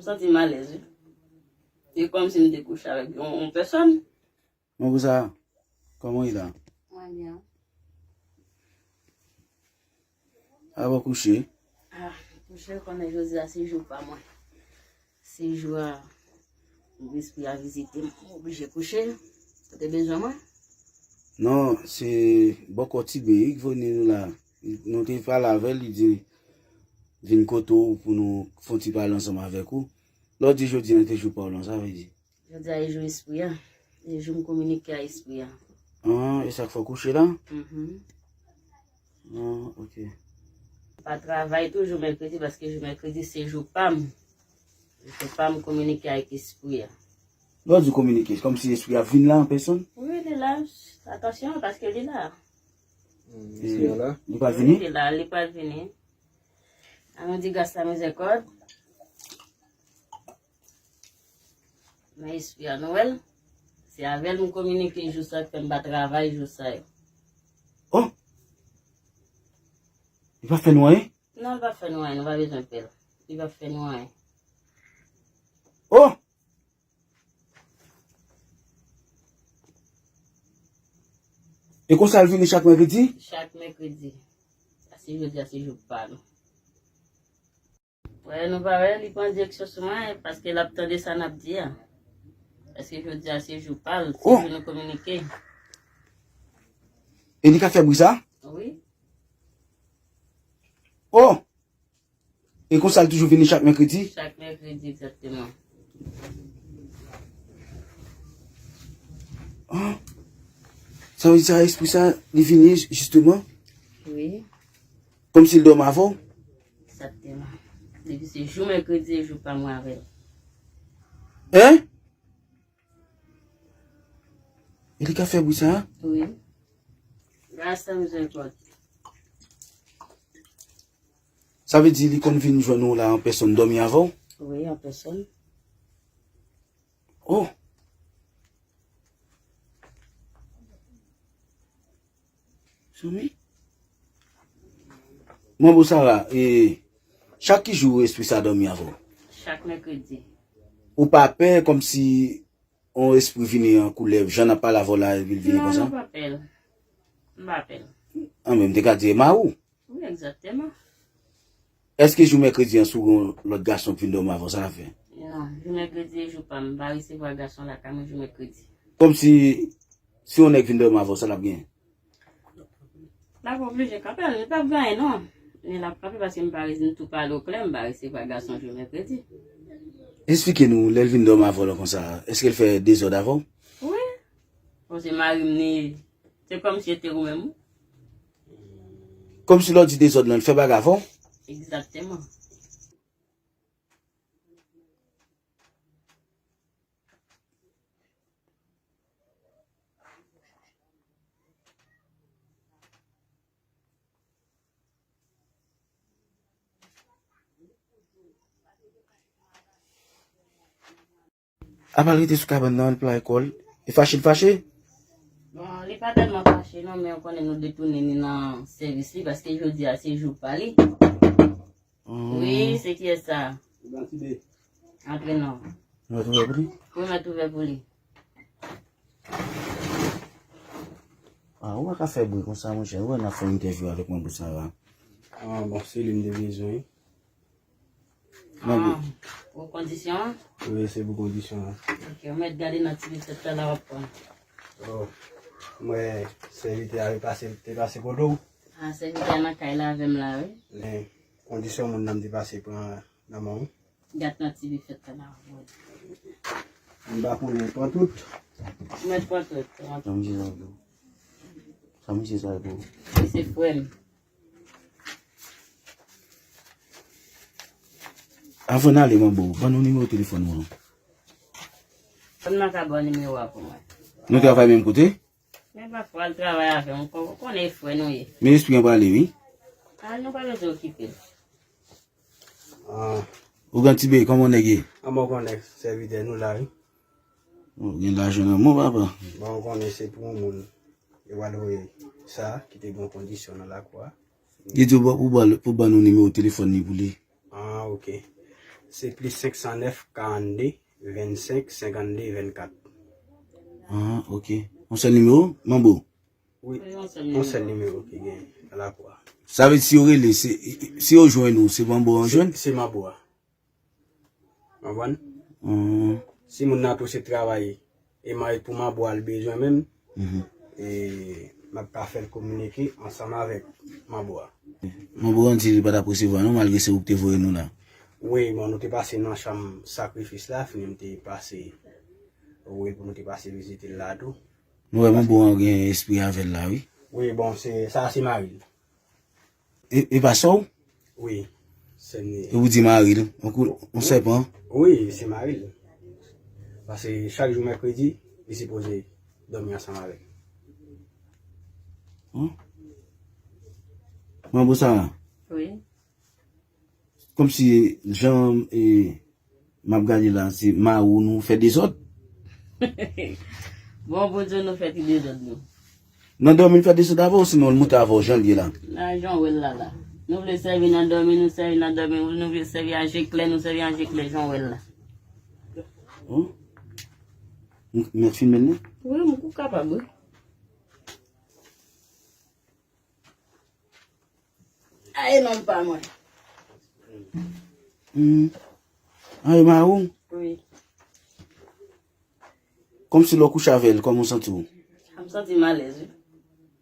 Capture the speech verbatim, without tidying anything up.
Santi m alèz, wi. E kòmsi m te kouche avèk yon, yon pèsòn. Mwen pou sa, kòman w ye la? Mwen byen. Avan kouche? Ah, kouche, konnen jodi a se jou pa mwen. Se jou a, espri a vizite m, m oblije kouche. Ou te bezwen mwen? Non, se bòkò Tibe wi k vini nou la. Nou te pale avè l, li di vin kote w pou nou fè yon ti pale ansanm avèk ou. Lè w di jodi a te jou pa w lan, sa vle di? Jodi a e jou espri a. E jou m kominike a espri a. Ah, e sa k fè w kouche la? Mhm. Ah, ok. Pa travay tou jou mèkredi, paske jou mèkredi se jou pa m. Jou pa m kominike avèk espri a. Lè w di kominike, kòmsi espri a vin la an pèsòn? Wi, li la. Atansyon, paske li la. Mm, espri a la? Li pral vini? Wi, li la, li pral vini. An nou di gras la mizèkòd. Nan espri a nou wè l. Se avè l m kominike jou sa k fè m pa travay jou sa yo. Oh! Li pa fè nou anyen? Non, li pa fè nou anyen, nou pa bezwen pè l. Li pa fè nou anyen. Oh! E konsa l vini chak mèkredi? Chak mèkredi. Paske jodi a se jou pa nou. Wè, nou pa wè, li pran direksyon sou mwen, paske l ap tande sa n ap di a. Paske jodi a se jou pa l, se jou nou kominike. E li ka fè bri sa? Wi. Oh! E konsa l toujou vini chak mèkredi? Chak mèkredi, egzakteman. Ah. Sa vle di sa, espri sa, li vini, jisteman? Wi. Kòmsi l dòmi avè w? Egzakteman. Depi se jou mèkredi, e jou pa mwen avè l. Hein? E li ka fè bri sa a? Wi. Gras a mizèkòd. Sa vle di li konn vin jwenn ou la an pèsòn dòmi avè w? Wi, an pèsòn. Oh! Zanmi? Manbo Sara, e, chak ki jou espri sa dòmi avè w? Chak mèkredi. Ou pa pè kòmsi yon espri vini an koulèv, jan n ap pale avè w la, epi l vini konsa? Non, m pa pè l. M pa pè l. An, men m te ka di e mari w. Wi, egzakteman. Èske jou mèkredi an, si w gen yon lòt gason k vin dòmi avè w, sa l ap fè? Non, jou mèkredi e jou pa m, m pa resevwa gason lakay mwen jou mèkredi. Kòmsi, si yon nèg vin dòmi avè w, sa l ap gen? L ap oblije kanpe, li p ap gen anyen non. Men l ap kanpe paske m pa resi, m tou pale w klè, m pa resevwa gason jou mèkredi. Esplike nou, lè l vin dòmi avè w la konsa, èske l fè dezòd avè w? Wi. Bon, se mari m li ye. Se kòmsi se te ou menm. Kòmsi lè w di dezòd lan, l fè bagay avè w? Egzakteman. Apa l rete sou kabann nan, l pran lekòl. E fache, l fache? Bon, li pa tèlman fache non, men ou konnen nou detounen li nan sèvis li, paske jodi a se jou pa li. Hmm. Wi, se kiyès sa? Antre non. Mèt ouvè pou li? Wi, mèt ouvè pou li. Ah, ou pa ka fè bri konsa, monchè. Ou wè n ap fè yon entèvyou avèk manbo Sara. Ah, bon, se li m te bezwen. Ah, pou kondisyon an? Wi, se pou kondisyon an. Ok, ou mèt gade nan ti bifèt la, w ap pran. Oh, mwen, sèvitè a te pase, te pase kote w? Ah, sèvitè a nan kay la avè m la, wi. Men, kondisyon moun nan m te pase pran nan men w. Gade nan ti bifèt la, w ap wè. M pa konnen, pran tout. Mwen pran tout, pran tout. Sa misye sa pou? Sa misye sa pou? Li se frè m. Avan n ale, manbo, ban nou nimewo telefòn ou an. Kòman m ka ba w nimewo a pou mwen? Nou travay menm kote? Men pafwa, al travay avè m, ou konnen e frè nou ye. Men espri an prale, wi. Ah, nou pa bezwen okipe l. Ah. Ougan Tibe, kòman nèg ye? An bon konnen sèvitè nou la, wi. Ou gen lajan nan men w, papa. Bon, ou konnen se pou yon moun. Yo pral voye sa, ki te gen kondisyon nan lakou a. Li di w pou, pou ban, pou ban nou nimewo telefòn li pou li. Ah, ok. Se plis senk san nèf, karannde, vennsenk, senkannde, vennkat. Ah, ok. Yon sèl nimewo, Manbo? Wi, yon sèl nimewo ki gen lakwa. Sa vle di si yo rele, se, si yo jwenn ou, se Manbo an jwenn? Se Manbo a. Konprann? Hmm. Si moun nan tou se travay, e mwen pou Manbo a l bezwen menm, e m ap ka fè l kominike ansanm avèk Manbo a. Manbo an di li pa t ap resevwa nou, malgre se ou ki te voye nou la. Wi, bon, nou te pase nan chanm sakrifis la, fini m te pase, wi, pou nou te pase vizite l la tou. Nou wè Manbo an gen espri avè l la, wi. Wi, bon, se, sa se mari l. E, e pa sè w? Wi, sè m li ye. E ou di mari l, yon kou, yon sèpan? Wi, se mari l. Paske chak jou mèkredi, li sipoze dòmi ansanm avè m. Hmm? Manbo Sara, Wi. Kòmsi jan e, m ap gade la, se mari w nou fè dezòd. Bon, Bondye nou fè ti dezòd nou. Nan dòmi l fè dezòd avè w, sinon l moute avè w jan l ye la. La jan w wè l la la. Nou vle sèvi nan dòmi, nou sèvi nan dòmi. Nou vle sèvi a je klè, nou sèvi a je klè jan w wè l la. Hum? M mèt filme l non? Wi, m kou kapab, wi. Ay, non, pa mwen. Hmm. Ay, mari w? Wi. Kòmsi lè w kouche avè l, kòman w santi w? M santi m alèz, wi.